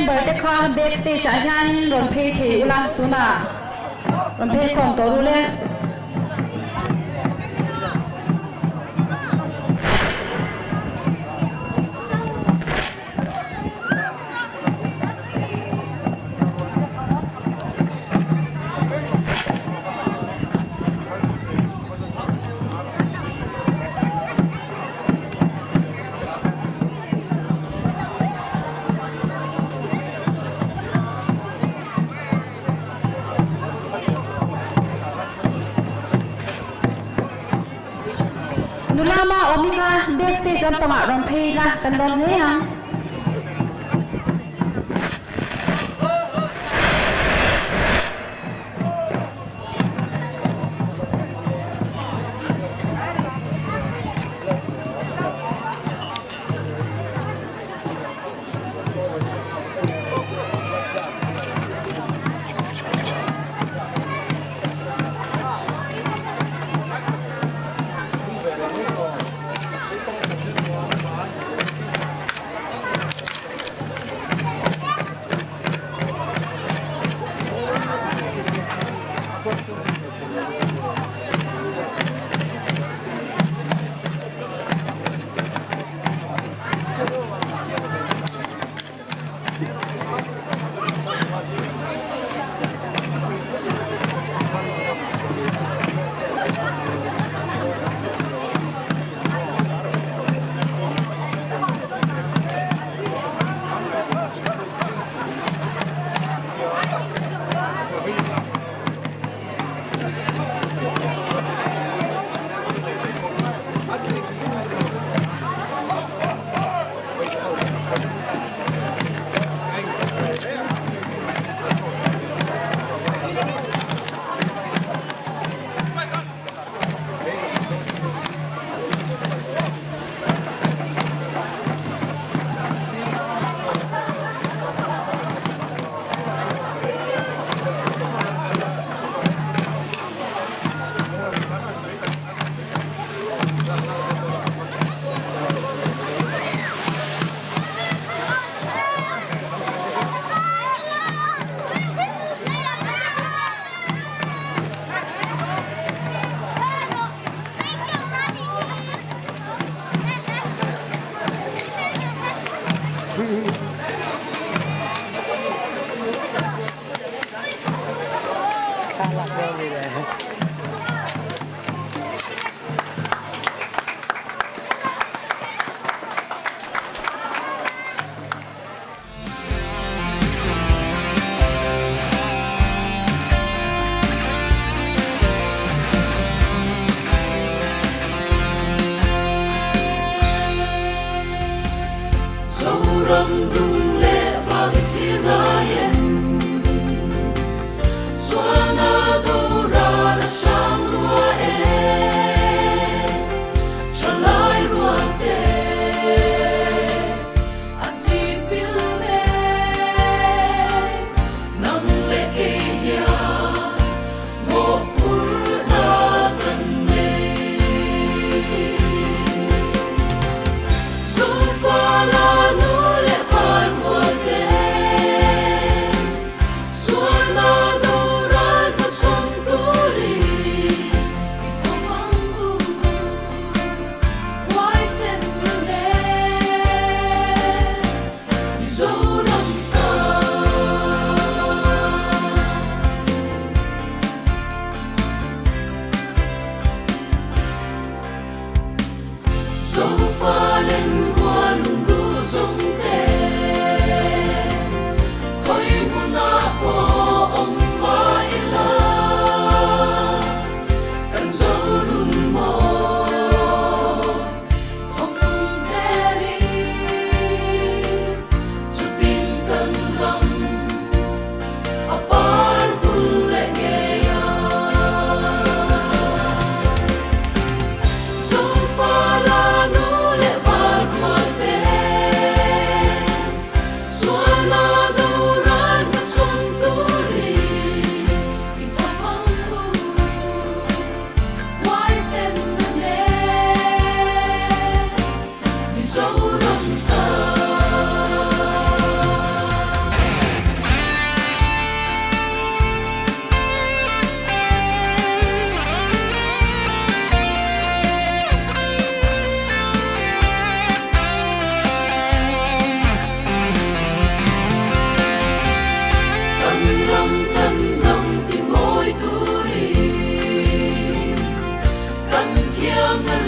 member te kha back stage ah hianin rawn phei thei ula tunah rawn phei khawm tawh ru le. Nula ma awm i kha backstage lampangah rawn phei ila kan lawm hle ang.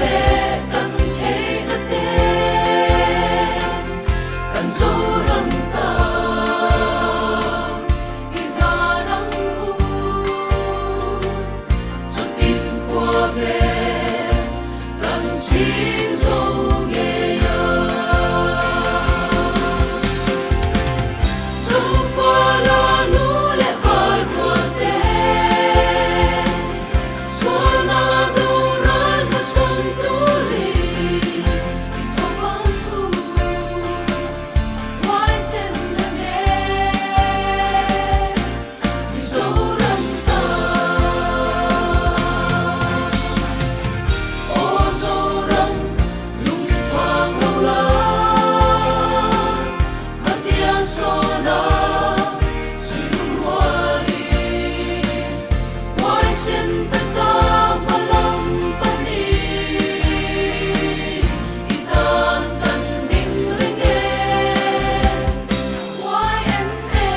leh kan theihna te kan Zoram tan i hlan ang u. Chutin khua ve kan chhing zo ngei a. Zofa la nu leh val rual te, Sualna doral hmachhawn turin i tho vang u. Huaisenna nen Mizoram tan. Aw Zoram lungphang lo la, Pathian sawna silung rualin, huaisen taka hma lam panin i tan kan ding reng e. YMA.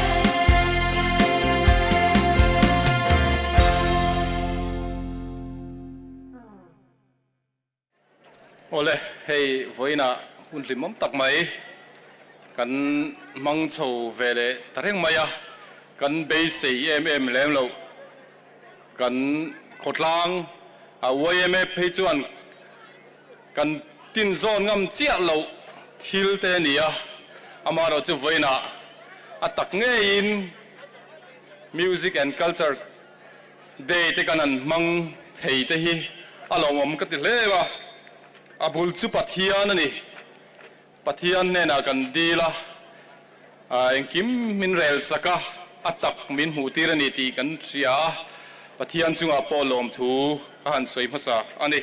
Awle, hei vawiinah hun hlimawm tak mai kan hmang chho ve leh ta reng mai a, kan beisei em em lem loh. Kan khawtlang a yma phei chuan kan tin zawn ngam chiah loh thil te a ni a, amaherawhchu chu vawiinah a tak ngeiin Music and Culture Day te kan han hmang thei te hi a lawmawm ka ti hle a, a bul chu Pathian a ni. Pathian hnenah kan dil a, engkim min rel sak a, a tak min hmuh tir a ni tih kan hria a, Pathian chungah pawh lawmthu ka han sawi hmasa a ni.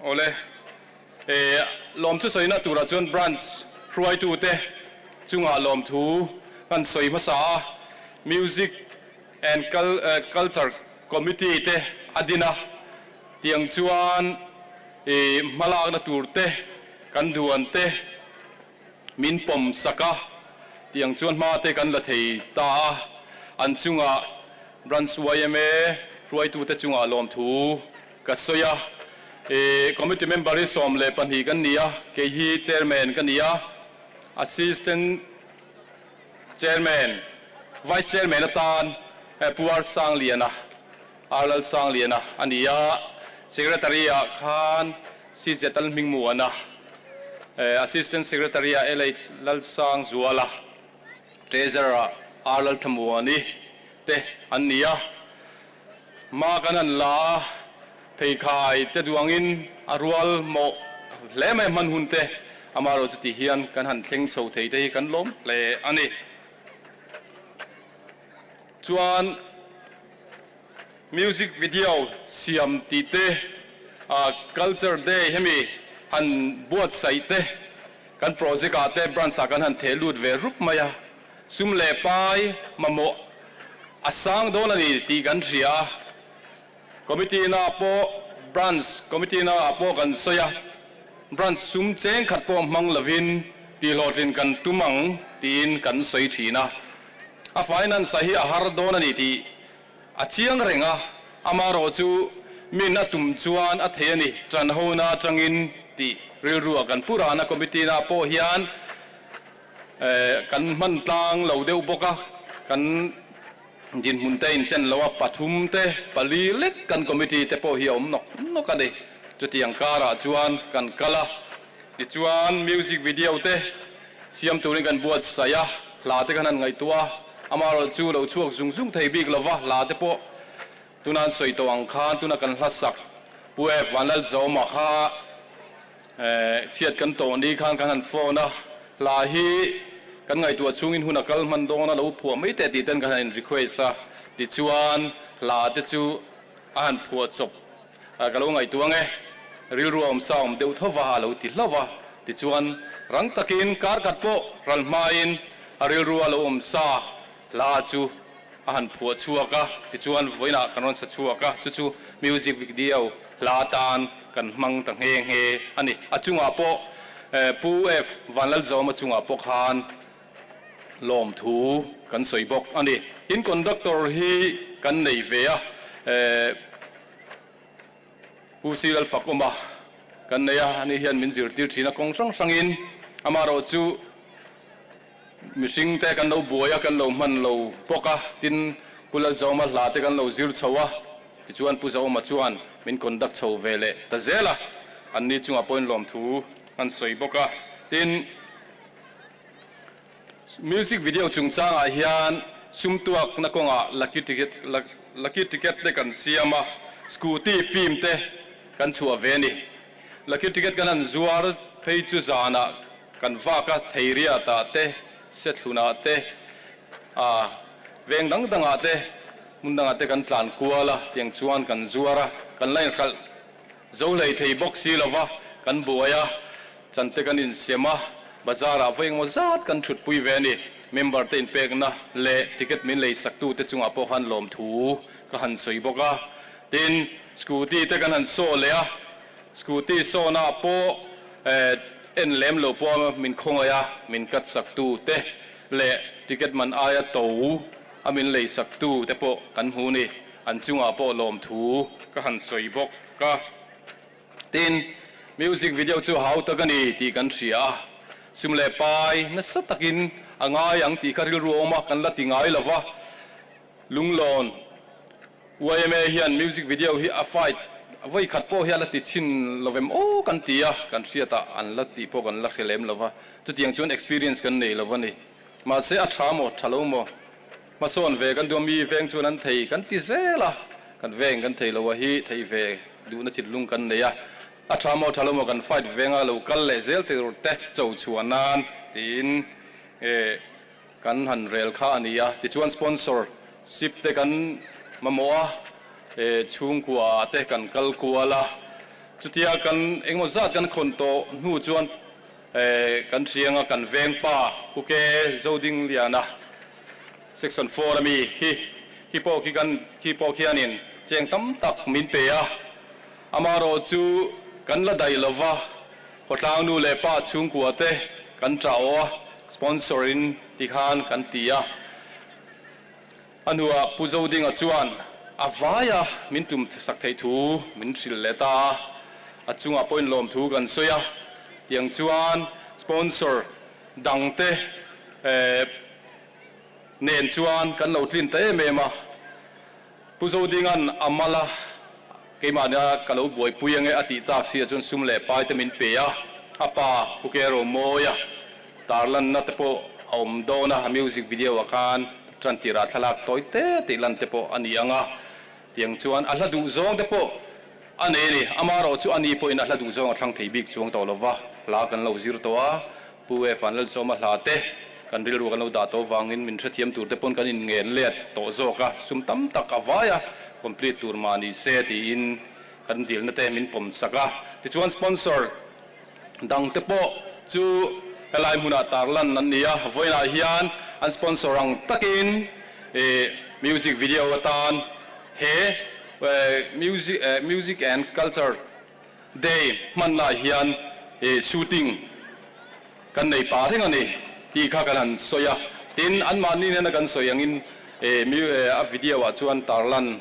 Awle, lawmthu sawina turah chuan Branch hruaitute chungah lawmthu kan sawi hmasa a, Music and Culture Committee te a din a, tiang chuan hmalakna tur te kan duan te min pawm sak a, tiang chuan hma te kan la thei ta a, an chungah Branch yma hruaitute chungah lawmthu ka sawi a, Committee member hi 12 kan ni a, kei hi Chairman ka ni a, Assistant Chairman, Vice Chairman atan Pu R Sangliana, R Lalsangliana a ni a, Secretary ah khan CZ Lalhmingmuana, Assistant Secretary ah LH Lalsangzuala, Treasurer ah R Lalthamuani te an ni a. Hma kan han la a, pheikhai te duangin a rual mawh hle mai hman hun te, amaherawh chuti hian kan han thleng chho thei te hi kan lawm hle a ni. Chuan music video siam tih te, culture day hemi han buatsaih te, kan project ah te branch ah kan han theh lut ve rup mai a. Sum leh pai mamawh a sang dawn a ni tih kan hria a, Committee na pawh Branch Committee na ah pawh kan sawi a, Branch sum cheng khat pawh hmang lovin tihhlawhtlin kan tum ang tiin kan sawi thin a. A finance hi a har dawn a ni tih a chiang reng a, amaherawh chu min a tum chuan a thei a ni, tanhona atangin tih rilru ah kan pu ran a, Committee na pawh hian Kan hman tlang lo deuh bawk a, kan dinhmun te inchen lo a, pathum te, pali lek kan committee te pawh hi a awm nawk nawk a ni. Chutiang karah chuan kan kal a, tichuan music video te siam turin kan buatsaih a, hla te kan han ngaihtuah a, amaherawh chu lo chhuak zung zung thei bik lova, hla te pawh tuna an sawi tawh ang khan tuna kan hla sak Pu F Vanlalzawma kha Chhiat kan tawh ni khan kan han phone a, hla hi kan ngaihtuah chhungin hun a kal hman dawn a lo phuah mai teh tih ten kan han in request a, tichuan hla te chu a han phuah chawp ka lo ngaihtuah ang e, rilru a awm sa awm deuh tho va a lo ti hlauh a, tichuan rang takin kar khat pawh ral hmain a rilru a lo awm sa Hla chu a han phuah chhuak a, tichuan vawiinah kan rawn sa chhuak a, chu chu music video hla atan kan hmang ta nghe nghe a ni. A chungah pawh Pu F Vanlalzawma chungah pawh khan lawmthu kan sawi bawk a ni. Tin, conductor hi kan nei ve a, Pu Silalfakawma. kan nei a, ani hian min zirtir thin a kawng hrang hrangin amaherawhchu mihring te kan lo buai a, kan lo hman lo bawk a, tin Pu Lalzawma hla te kan lo zir chho a, tichuan Pu Zauma chuan min conduct chho ve leh ta zel a, anni chungah pawhin lawmthu an sawi bawk a, tin. Music video chungchangah hian sumtuakna kawngah lucky ticket lucky ticket te kan siam a, scooty film te kan chhuah ve a ni. Lucky ticket kan han zuar phei chu zanah kan vak a, Theiriatah te, Sethlunah te, ah veng dang dangah te, hmun dangah te kan tlan kual a, tiang chuan kan zuar a, kan la inhralh zo hlei thei bawk si lova kan buai a. Chante kan insem a, bazar ah vawi engmaw zat kan thutpui ve a ni. Member te inpekna leh ticket min lei saktu te chungah pawh khan lawmthu ka han sawi bawk a. Tin, scooty te kan han saw leh a, scooty sawna ah pawh en lem lo pawh min khawngaih a, min cut saktu te leh ticket man aia to a min lei saktu te pawh kan hmu ni. An chungah pawh lawmthu ka han sawi bawk a. Tin, music video chu hau tak a ni tih kan hria a, sum leh pai nasa takin a ngai ang tih kha rilru a awm a, kan la ti ngai lo va. Lunglawn yma hian music video hi a fight vawi khat pawh hi a la ti chhin lo vem aw kan ti a, kan hriatah an la tih pawh kan la hre lem lo va, chutiang chuan experience kan nei lo va ni. Mahse a tha maw, tha lo maw? Hmasawn ve kan duh a, mi veng chuan an thei kan ti zel a, kan veng kan thei lo a hi thei ve duhna thinlung kan nei a, a tha maw tha lo maw kan fight venga lo kal leh zel tur te cho chhuah nan tiin kan han rel kha a ni a, tichuan sponsor ship te kan mamawh a, chhungkua te kan kal kual a, chutia kan engemaw zat kan khawn tawh hnu chuan kan thianga kan veng pa Pu Ke Zodingliana Section 4 a mi hi khi pawh khi kan khi pawh khianin cheng tam tak min pe a, amaherawh chu kan la daih lova khawtlang nu leh pa chhungkua te kan tah aw a, sponsor in ti khan kan ti a. A hnuah Pu Zodinga chuan a vaia min tum sak theih thu min hrilh leh ta a, a chungah pawhin lawmthu kan sawi a, tiang chuan sponsor dangte nen chuan kan lo tlin ta em em a. Pu Zodinga'n a mal a, keimahnia ka lo buaipui ange a tih tak si ah chuan sum leh pai te min pe a, a pa Pu Kero Mawia tarlanna te pawh a awm dawn a, a music video ah khan tan tirah thlalak tawi te tih lan te pawh a ni ang a, tiang chuan a hla duh zawng te pawh a nei a ni. Amaherawh chu ani pawhin a hla duh zawng a thlang thei bik chuang tawh lo va, hla kan lo zir tawh a, Pu E Vanlalsawma hla te kan rilru kan lo dah tawh vangin min hrethiam tur te pawn kan inngen let tawh zawk a, sum tam tak a vai a, complete tur mah ni se tiin kan dilna te min pawm sak a. Tichuan sponsor dang te pawh chu helai hmunah tarlan an ni a, vawiinah hian an sponsor ang takin music video atan he music and culture Day hmanna hian shooting kan nei pah reng a ni tih kha kan han sawi a, tin anmahni nena kan sawi angin a video ah chuan tarlan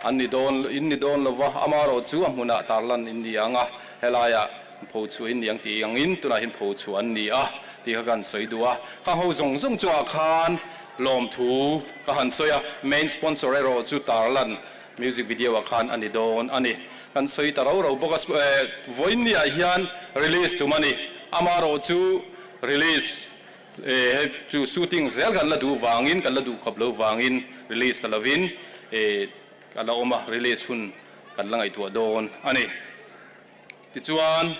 an ni dawn in ni dawn lova, amaherawh chu a hmunah tarlan in ni ang a, helaiah pho chhuah in ni ang tih angin tunah hian pho chhuah an ni a tih kha kan sawi duh a, khang ho zawng zawng chungah khan lawmthu ka han sawi a, main sponsor erawh chu tarlan Music video ah khan a ni dawn a ni. Kan sawi ta rau rau bawk a, vawiin ah hian release tum a ni. Amaherawh chu release hei chu shooting zel kan la duh vangin, kan la duh khawp lo vangin release ta lovin a la awm a, release hun kan la ngaihtuah dawn a ni. Tichuan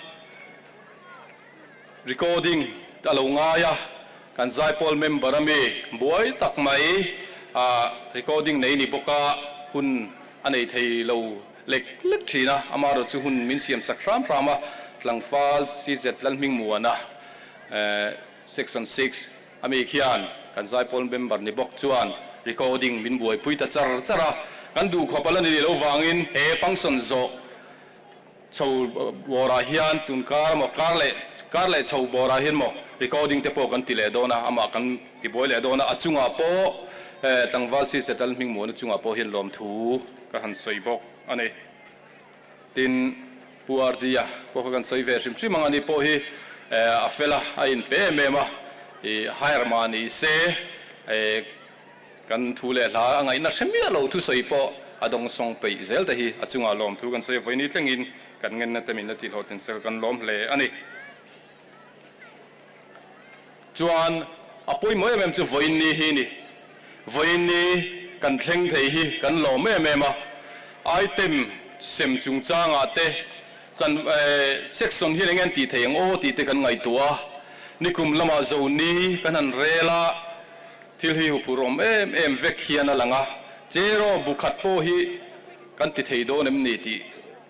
recording a lo ngai a, kan Zaipawl member a mi buai tak mai a recording nei ni bawk a, hun a nei thei lo lek lek thin a, amaherawh chu hun min siam sak hram hram a, Tlangval CZ Lalhmingmuana Section 6 a mi khian kan Zaipawl member ni bawk chuan recording min buaipui ta char char a, kan duhkhawp a la ni lo vangin he function zawh Chho bawrah hian tun kar maw kar leh kar leh chho bawrah hian maw recording te pawh kan ti leh dawn a, amah kan ti buai leh dawn a, a chungah pawh tlangval si setal hming muana chungah pawh hian lawmthu ka han sawi bawk a ni. Tin. Pu RD-a pawh kha kan sawi ve hrim hrim ang a ni pawh hi a fel a, a inpe em em a, ih hire mah ni se kan thu leh hla a ngaihna hre miah lo thusawi pawh a dawngsawng peih zel te hi a chungah lawmthu kan sawi a, vawiin thlengin kan ngenna te min la tihhlawhtlin sek a kan lawm hle a ni. Chuan a pawimawh em em chu vawiin ni hi ni. Vawiin ni kan thleng thei hi kan lawm em em a. Item sem chungchangah te chan section hian enge an tih thei ang aw tih te kan ngaihtuah a. Nikum lamah zo ni kan han rel a, thil hi huphurhawm em em vek hian a lang a. Cheraw bu khat pawh hi kan ti thei dawn em ni tih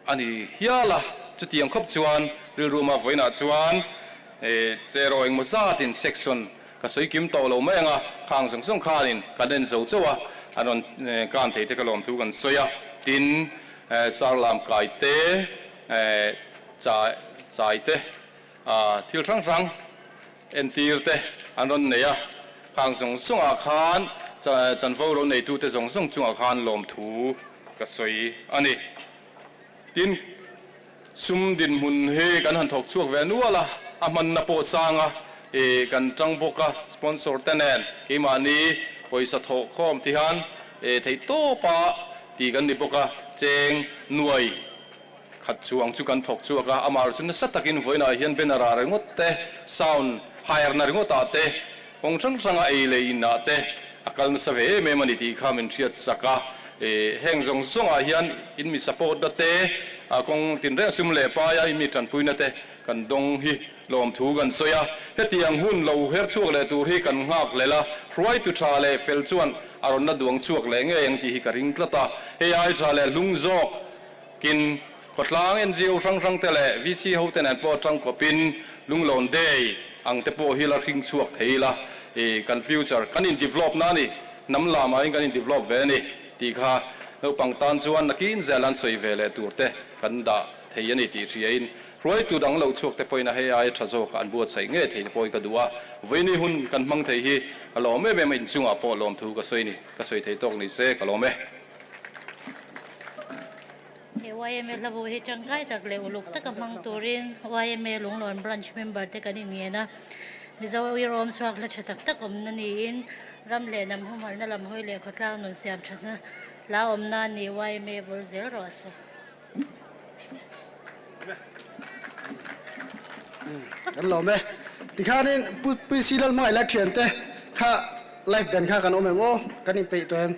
a ni hial a. Chutiang khawp chuan rilruma vawiinah chuan Cheraw engmaw zatin section ka sawi kim tawh lo mai ang a, khang zawng zawng khanin kan en zo chauh a, an rawn kan thei te ka lawm thu kan sawi a, tin Sarlam kai te, chai te, thil hrang hrang entir te an rawn nei a, khang zawng zawngah khan chanvo ro neitute zawng zawng chungah khan lawmthu ka sawi a ni. Tin, sum dinhmun hi kan han thawk chhuak ve nual a, a hmanna pawh sang a, ih kan tang bawk a, sponsor te nen keimahni pawisa thawh khawm ti hian ih theih tawp a tih kan ni bawk a, cheng nuai khat chuang chu kan thawk chhuak a, amah chu nasa takin vawiinah hian banner ah ringawt te, sound hire na ringawt ah te, kawng hrang hrang a ei leh in ah te a kal nasa ve em em a ni tih kha min hriat sak a. Heng zawng zawngah hian in mi support na te, kawng tinreng sum leh paia in mi tanpuina te kan dawng hi lawmthu kan sawi a. Hetiang hun lo her chhuak leh tur hi kan nghak hlel a, hruaitu tha leh fel chuan a rawn la duang chhuak leh ngei ang tih hi ka ring tlat a. Hei ai tha leh hlung zawk kin khawtlang NGO hrang hrang te leh VC ho te nen pawh tangkawpin lunglawn day ang te pawh hi la hring chhuak thei ila kan future kan in develop na a ni. Hnam lamah kan in develop ve a ni tih kha naupang tan chuan nakin zel an sawi ve leh tur te kan dah thei a ni tih hriain hruaitu dang lo chhuak te pawhin a hei aia tha zawk an buatsaih ngei thei te pawhin ka duh a, vawiini hun kan hmang thei hi ka lawm em em a, inchungah pawh lawmthu ka sawi ni, ka sawi thei tawk ni se ka lawm e. He yma hlabu hi tangkai tak leh uluk taka hmang turin yma Lunglawn Branch member te kan inngen a. Mizo Irawm chhuak hla tha tak tak awmna niin ram leh hnam humhalhna lam hawi leh khawtlang nun siam thatna hla awmna a ni yma vul zel rawh se. Kan lawm e. Tikhanin Pu PC Lalhmangaih la thiante kha live band kha kan awm em aw? Kan inpeih tawh em?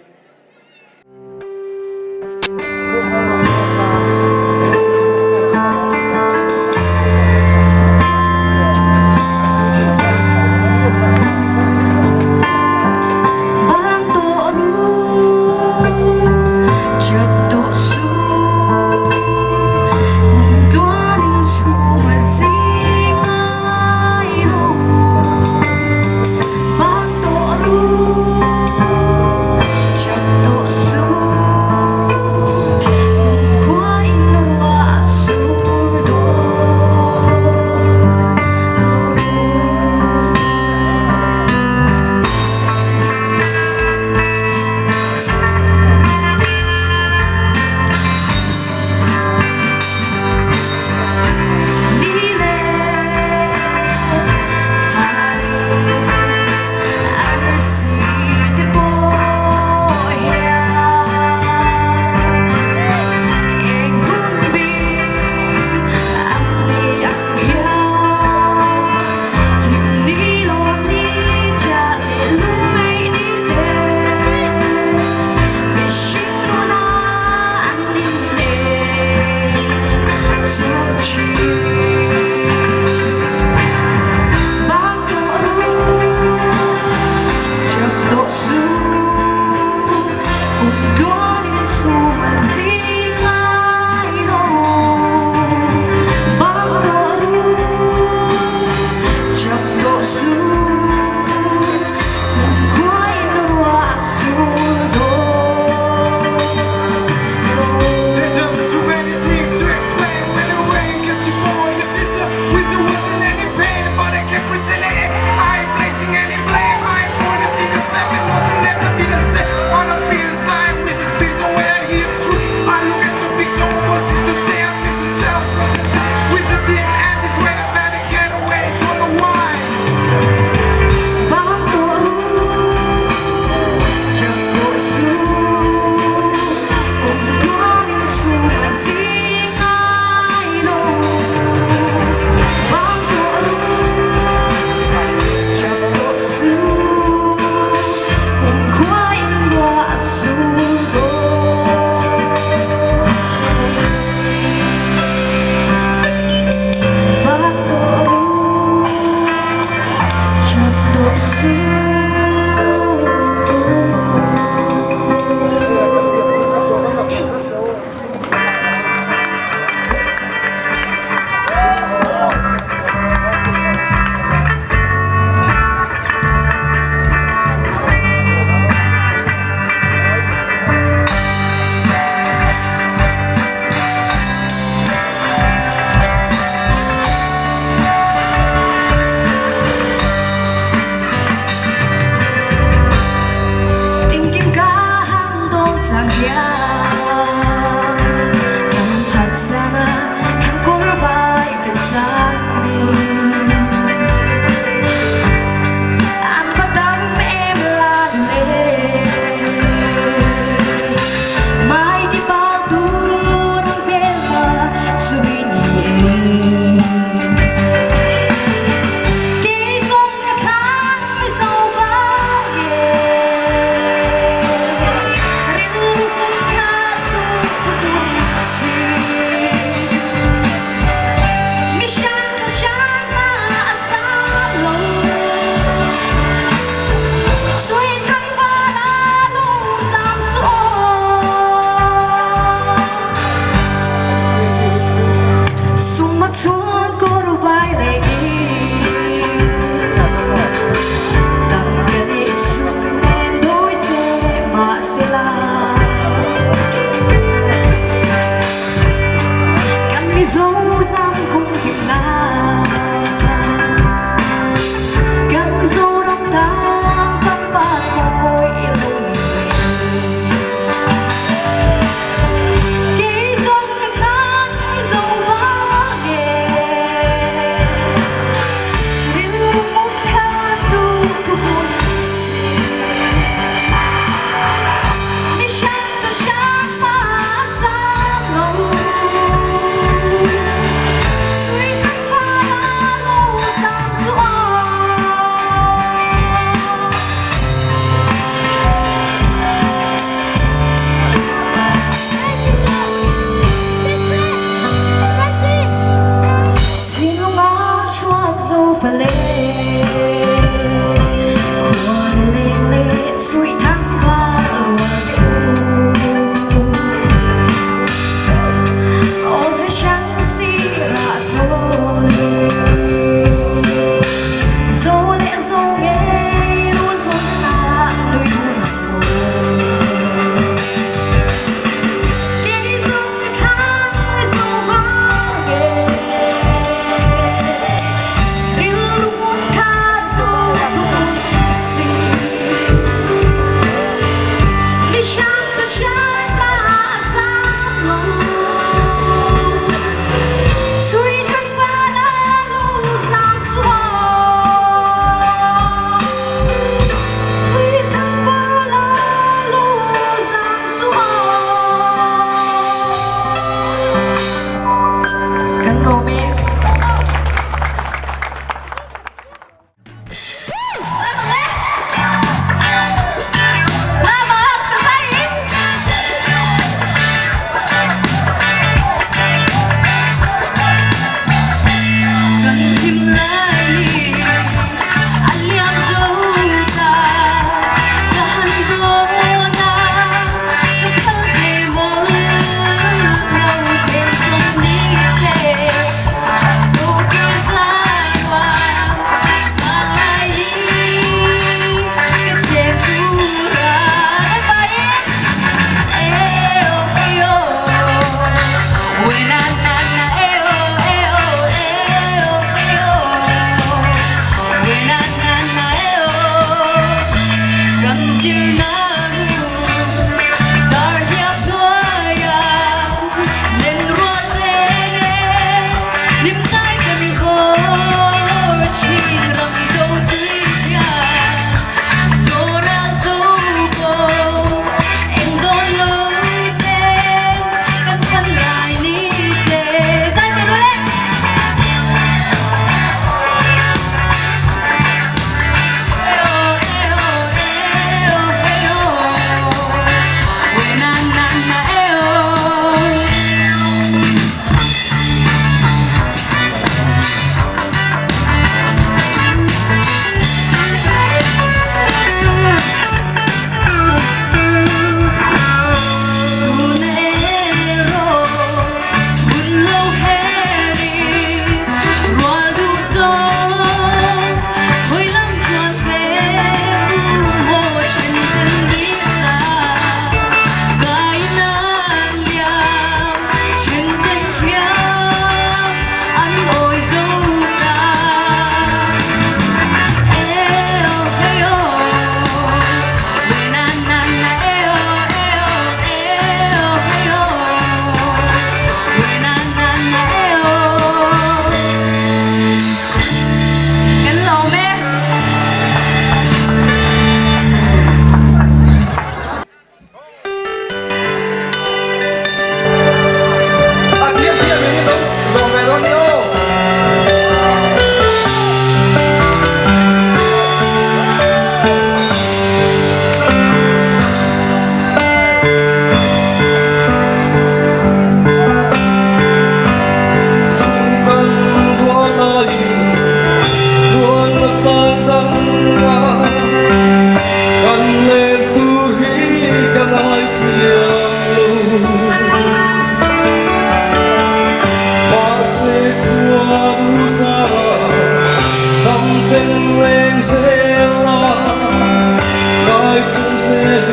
ngai chung zelin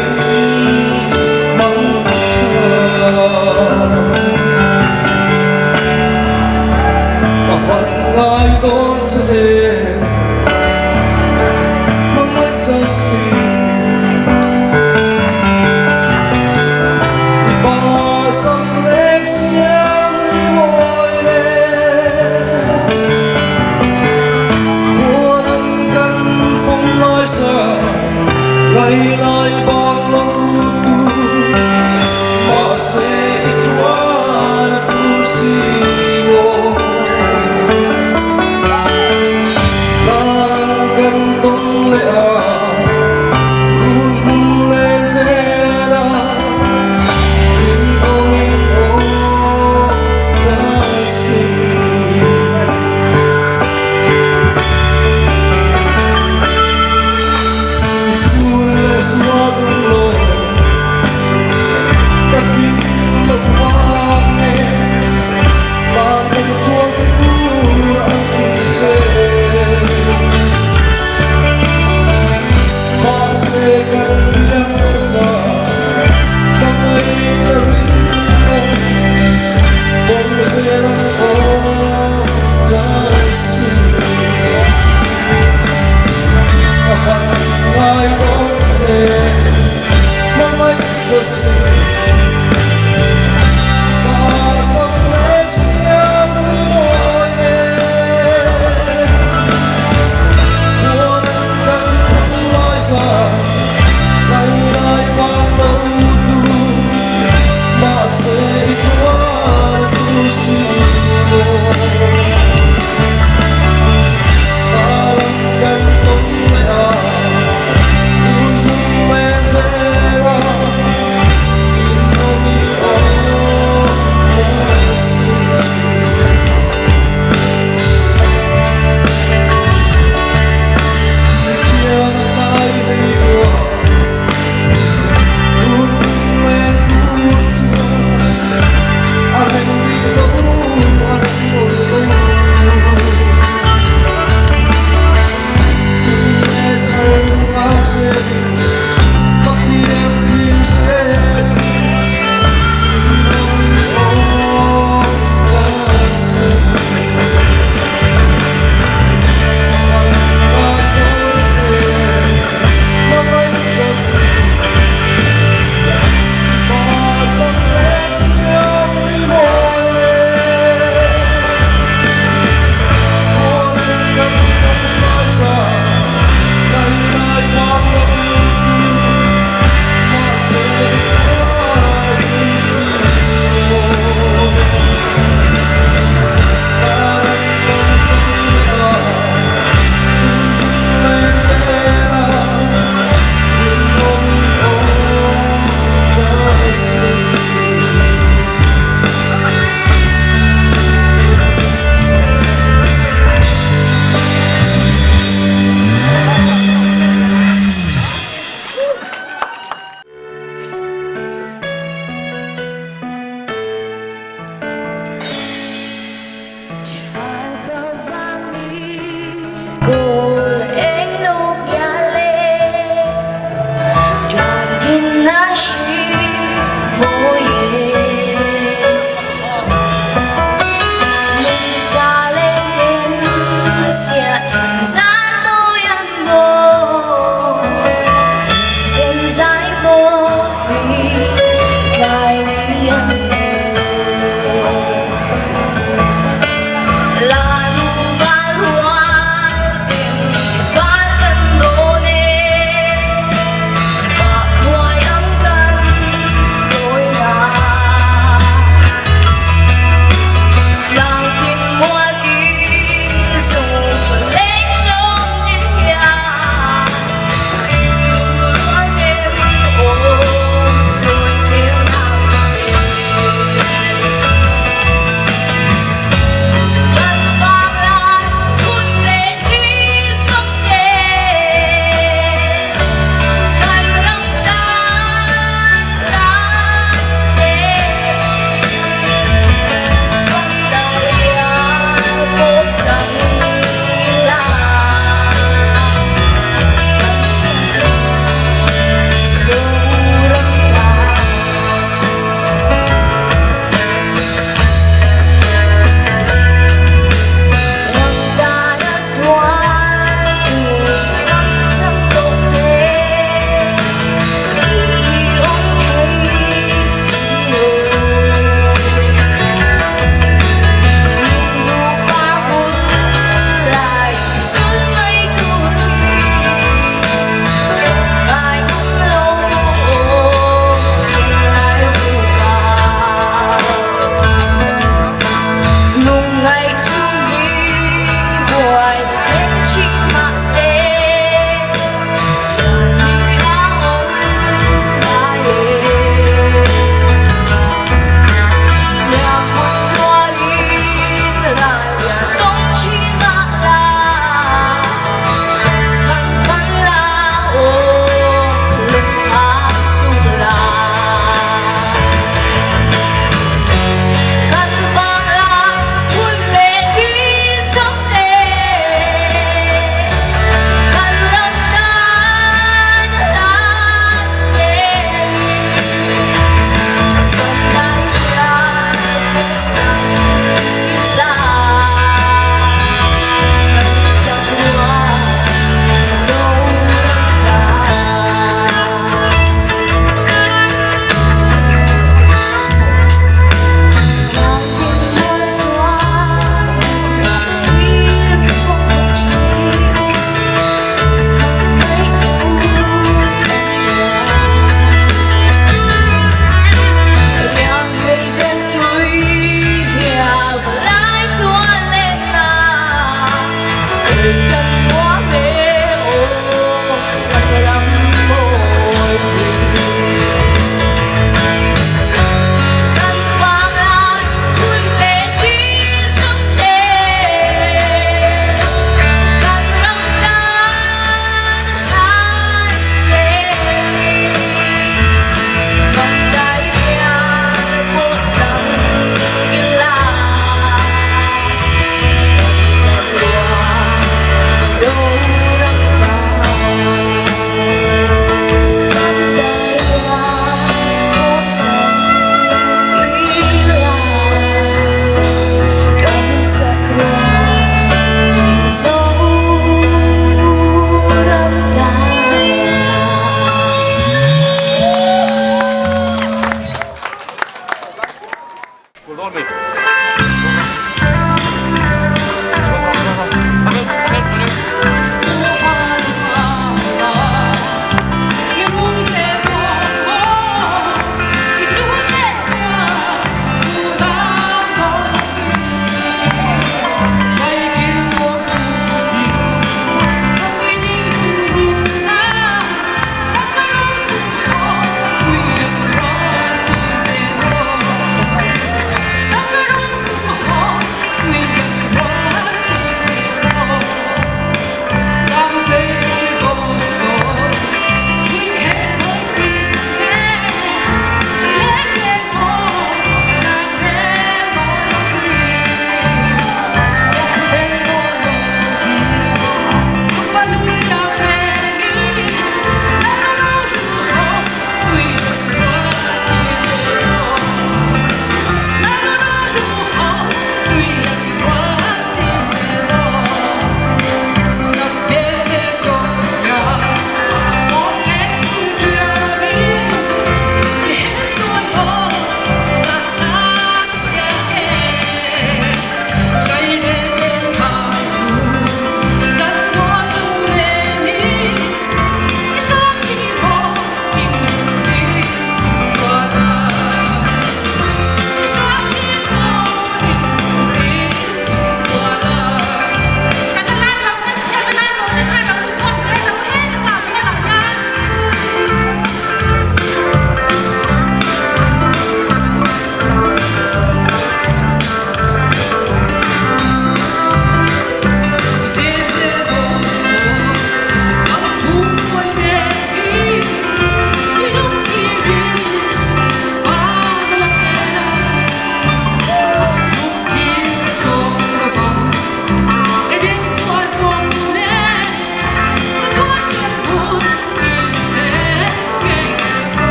mang tha. Ka van ngai dawn che em Hmangaih Justin. I pa sam leng siang i mawi nen. Muan ang kan pawm lai sa ngai lai bak lo tu. Mahse i tuan a tul si lo.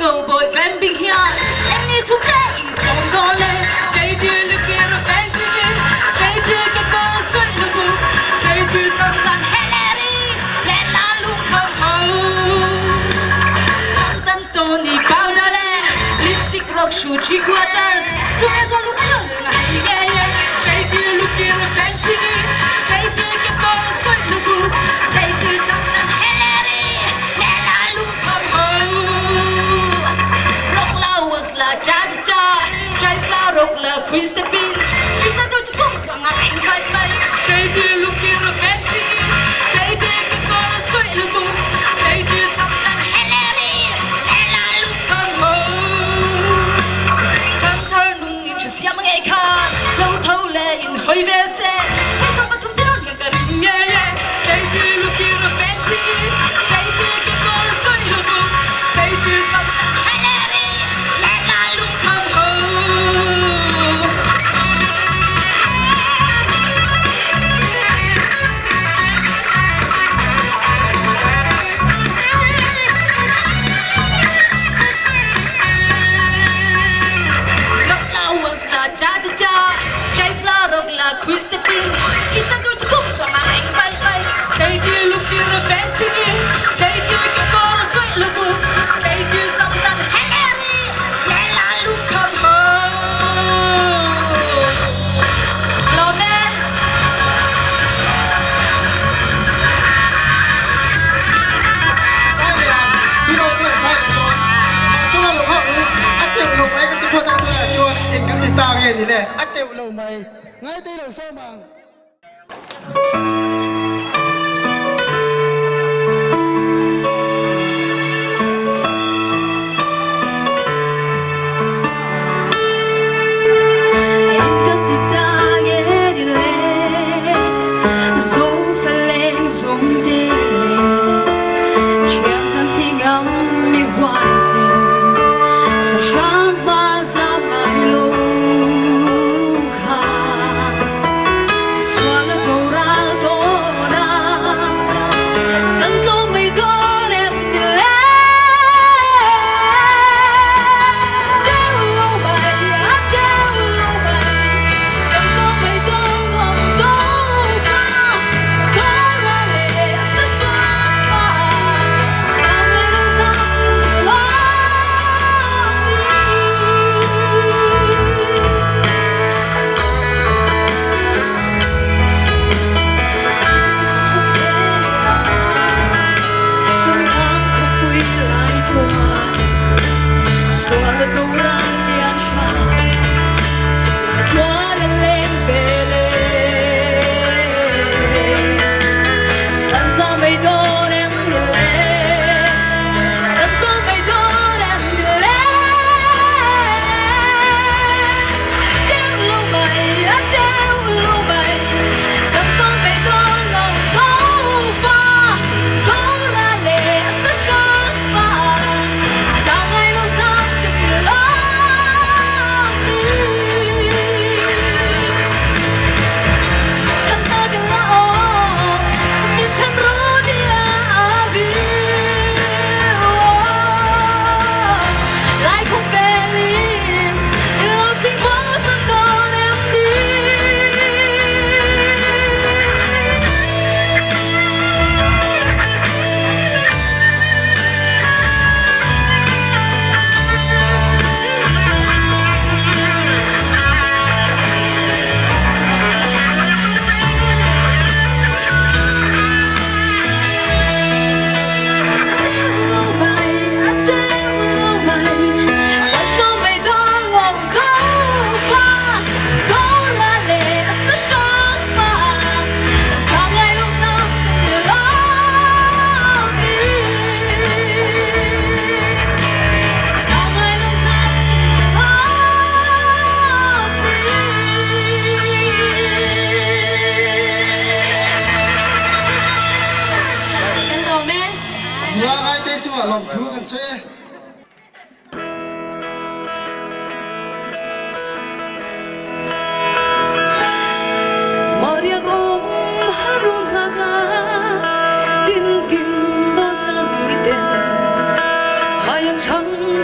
Cowboy climbing hian eng ni chhung te i chawm dawn le? Kei thil lukir a fancy ni, kei thil ka kawr suih lubu, kei thil sam dan Hillary leh la lungkham ho. Sam tan Tony powder leh lipstick rock shoe 3/4 chung leh zual lung lo reng a hei ngei e. Kei thil lukir a fancy ni, kei thil ka kawr suih lubu, kei thil sam dan Hillary leh la lungkham ho. Rock la wax la cha cha cha, chai pla rock la Krista pin, Krista tur chu kawng tlang a reng vai mai. Kei thil lukir a fancy ni, kei thil ka kawr a suih lubu, kei thil sam dan Hillary leh la lungkham ho. Thangthar nung in hre siam ngei kha, lo tho leh in hawi ve se, hei 30 te dawn hian ka ring ngei e. Kei thil lukir a fancy ni, kei thil ka kawr a suih lubu, kei thil sam dan Hillary leh la lungkham ho. Rock la wax la cha cha cha, chai fla rock la Krista pin, Isa tur chu kum tlang a reng vai vai. Kei thil lukir a fancy ni, kei thil ka kawr a suih lubu, kei thil sam dan Hillary leh la lungkham ho. Lawm e. Sai ve ang, tu lo chuan sai lo dawn. Mahse la lo hauh u, a teuh lo mai ka ti phawt a ka tunah chuan eng kan ti ta nge ni le, a teuh lo mai. Ngaitei lo sawm ang. Eng kan ti ta nge ni le, Zawng fa leng zawng te le, Thian chan thi ngam mi huai sen, Sa hrang hma za ngai lo kha. Sual a doral dawn.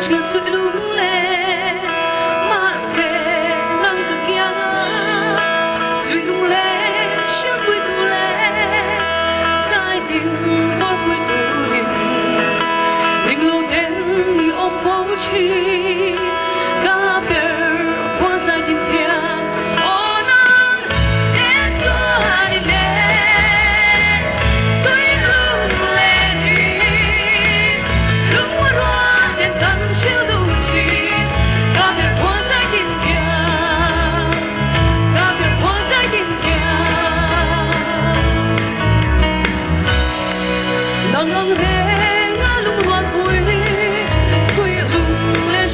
thin suihlunglen mahse nang ka kianga suihlunglen hrilpui tu leh zaitin vawrpui turin ning lo ten i awm fo thin ka ber khuan zaitin thiam aw nang en chuan i len suihlunglen i lungrual ten kan hril duh thin ka ber khuan zaitin thiam ka ber khuan zaitin thiam nang ang reng a lungrual pui suihlunglen.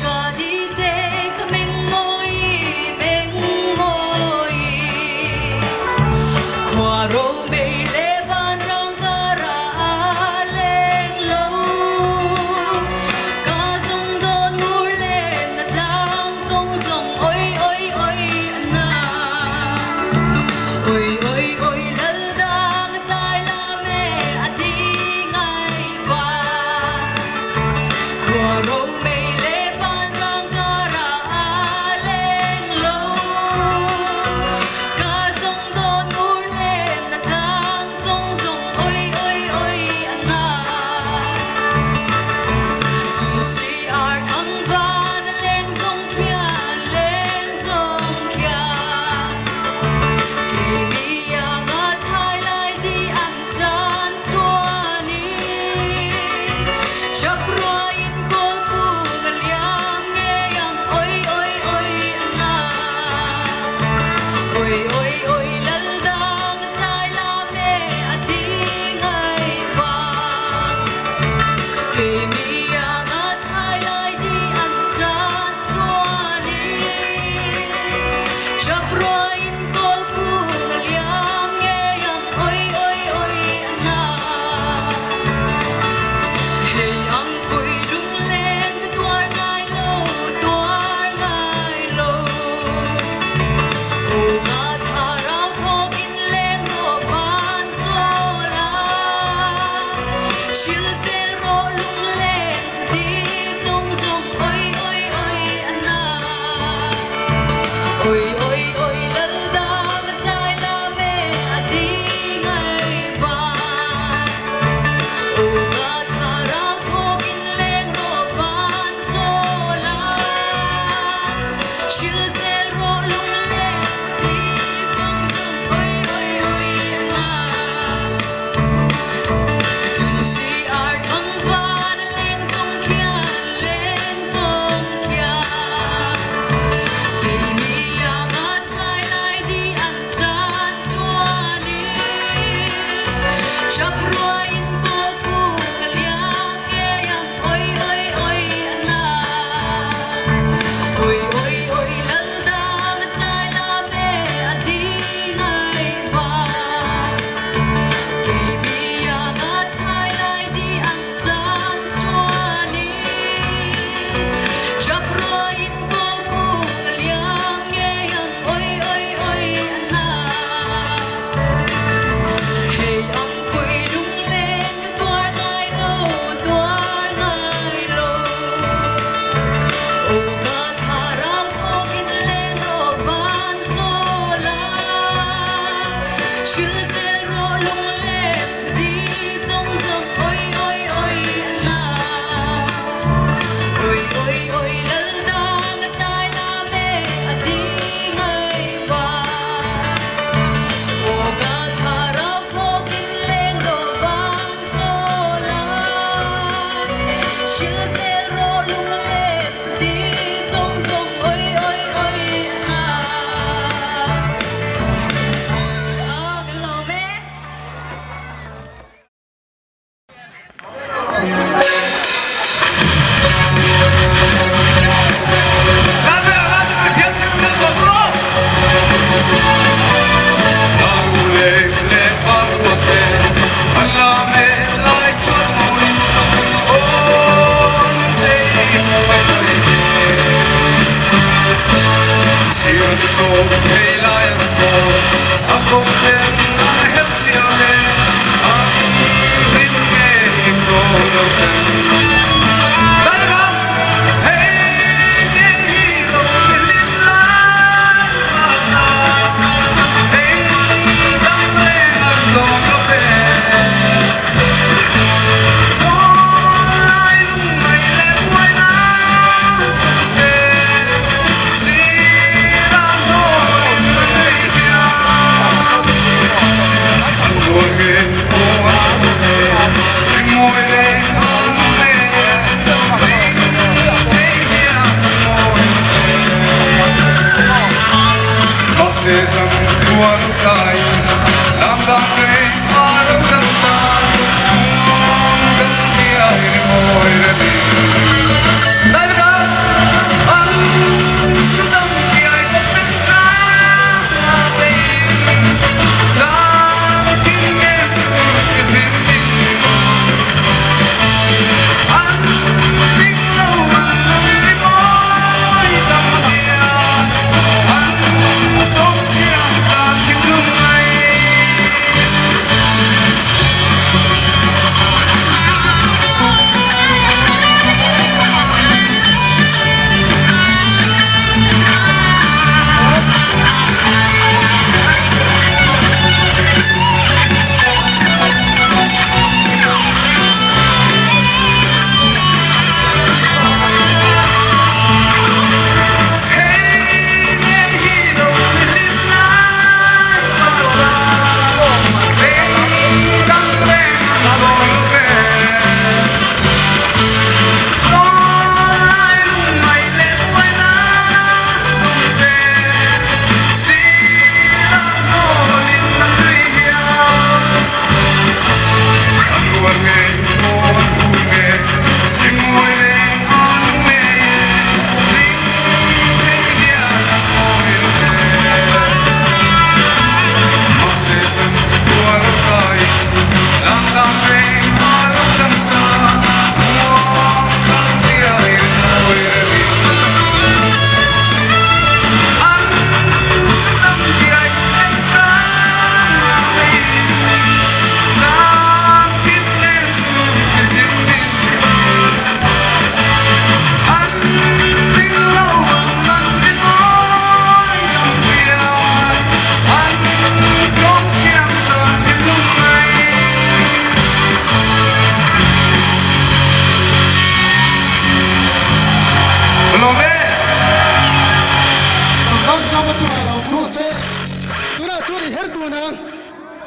Ka di te ka meng mawi meng mawi Khua ro mei le van rang ka ra leng lo Ka zung dawn ngur len na tlang song song oi oi oi na Oi oi oi lal dang zai la me a di ngai va Khua ro mei le van rang ka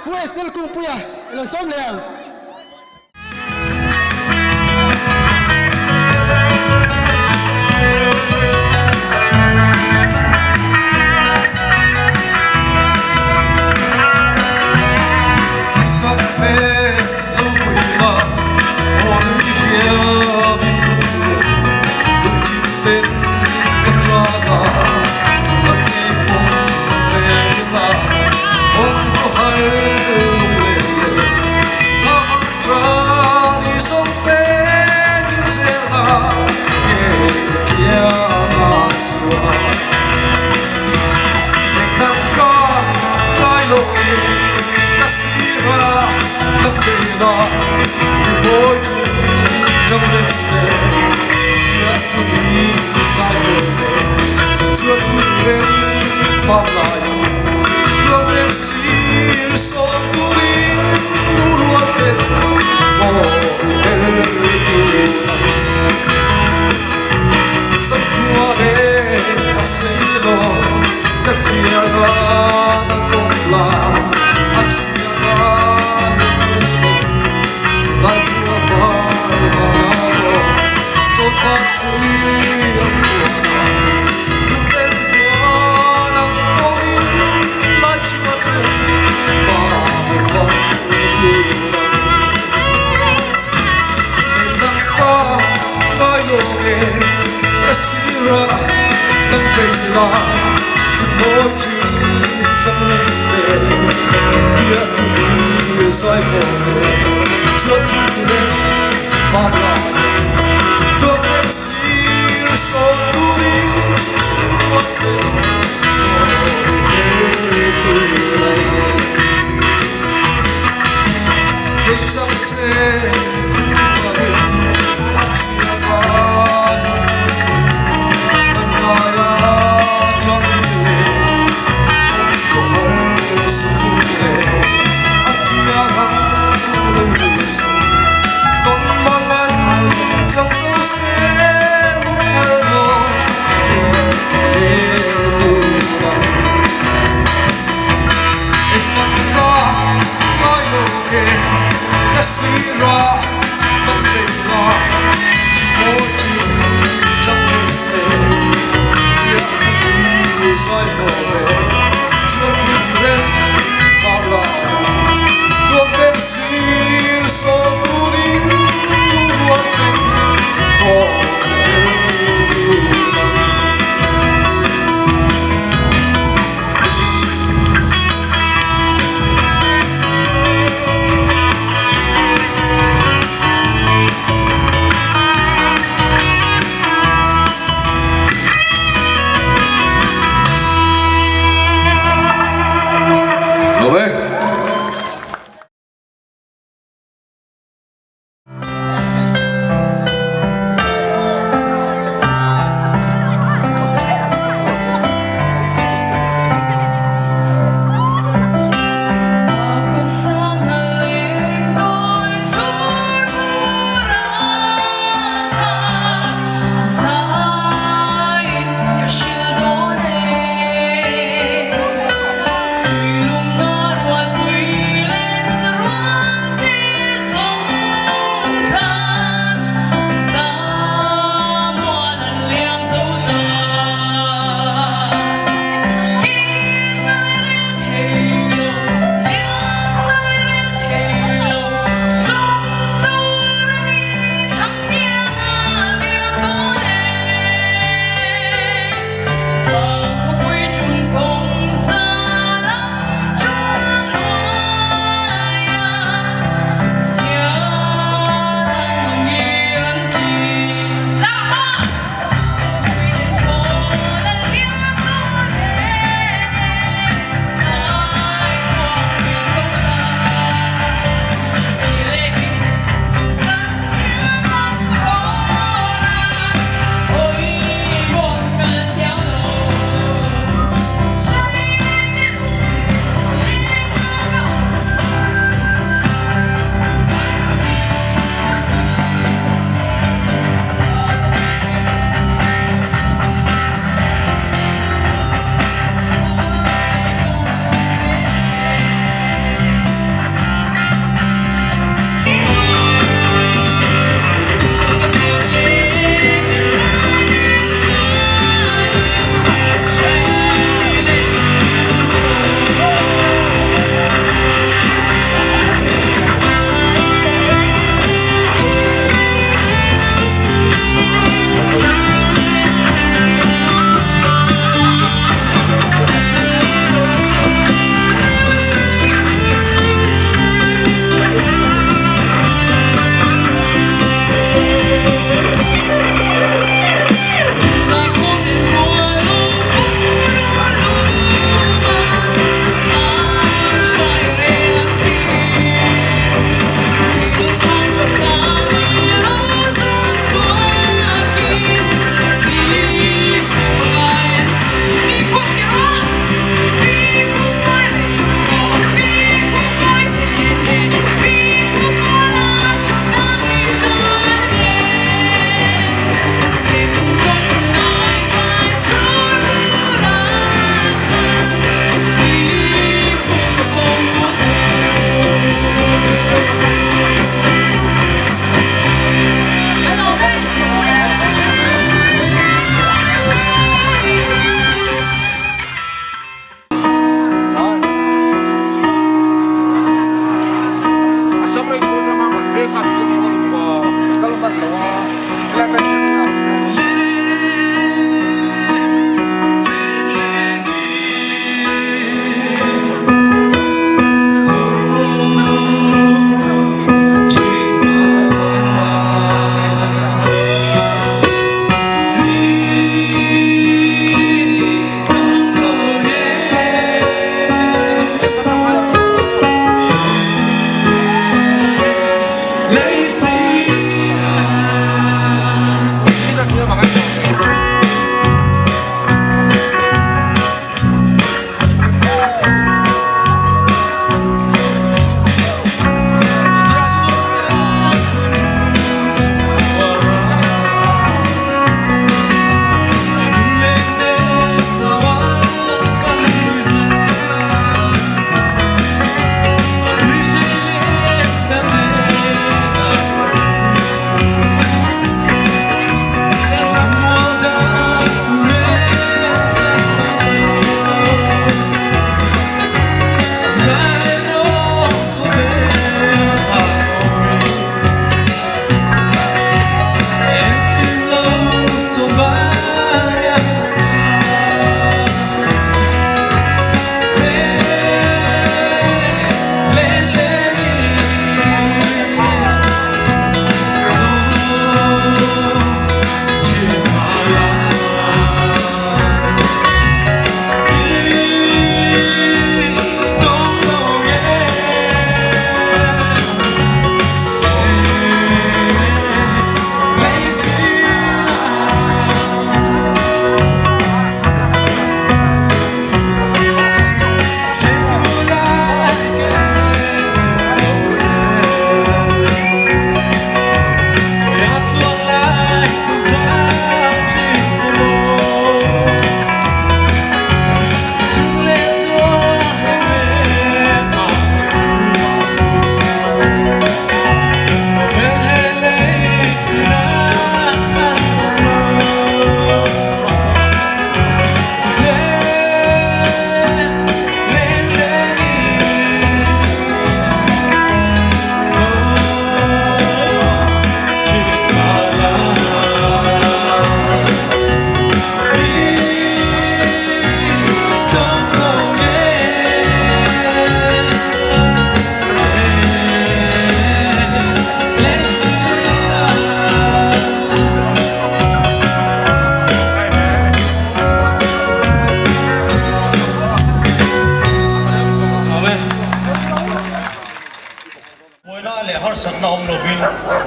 Pu Esnel Kungpuia i lo sawm leh ang.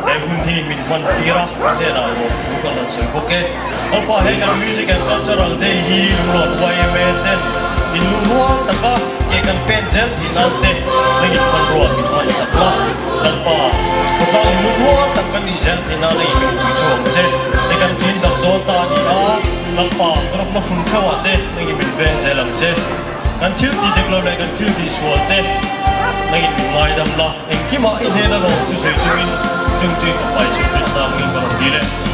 he hun hi min hman tir a, i hnenah lawmthu kan rawn sawi bawk e. Lalpa he kan Music and Cultural Day hi Lunglawn yma ten in luhrual taka ke kan pen zel thih nan te nangin hmanrua min hman sak la. Lalpa, khawtlang in luhrual tak kan nih zel thih nan nangin min pui theuh ang che. He kan ṭin dam dawn ta a ni a, Lalpa, ka rawpna hun theuhah te nangin min veng zel ang che. Kan thil tih dik lo leh kan thil tih sual te nangin min ngaidam la, engkimah i hnena lawm thusawi chungin chung chu i Fapa Isua Krista hmingin ka rawn dil e.